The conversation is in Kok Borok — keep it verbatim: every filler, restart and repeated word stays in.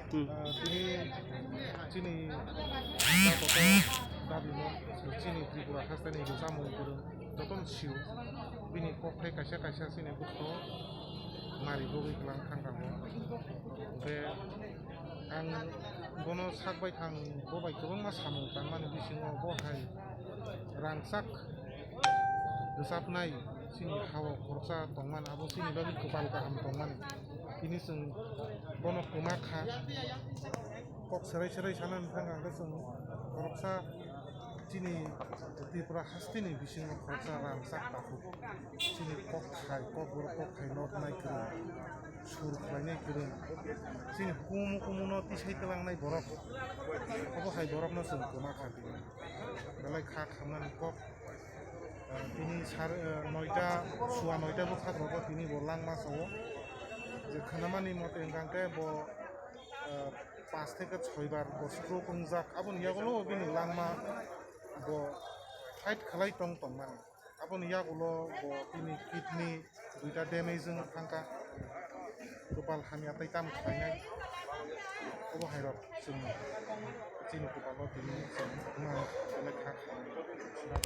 Hmm. Ah, tini chini dabi mo, chini Tripura hasteni chamung kwrwng jotono sio, bini kokthai kaisa kaisa chini bwskango nari bagwi kwlang thang tongo. Hwnkhe ang bono sak bai thang, bo bai kwbangma samung tangmani bisingo bo hai rangchak rwchapnai chini ha-o khoroksa tongmani, abo chini bagwi kwpal kaham tongmani. Tini chwng bono kwma kha, kok serai serai sana wngkha hwnkhe chwng khoroksa chini Tripura hasteni bisingo khoroksa rangchak takhuk. Chini kokthai, kokborok kokthai notnai kwrwng, sur khlainai kwrwng, chini hukumu hukumuno tisai twlangnai borok, obo hai borokno chwng kwma kha tini. Belai kha khamnani kok, ah, tini sar, ah, noita, sua noita bwkhak rogo tini bo langma sao. Je khwnamani mote hwnkha hwnkhe bo, ah, pas theke soi bar bo stroke wngjak. Aboni yagulo bini langma bo fight khlai tong tongmani. Aboni yagulo bo tini kidney duita damage wng thangkha, kwpal hamya tei tamo khlainai. Obo hairok chwng chini kwpalo tini chwng wngmano belai kha kha.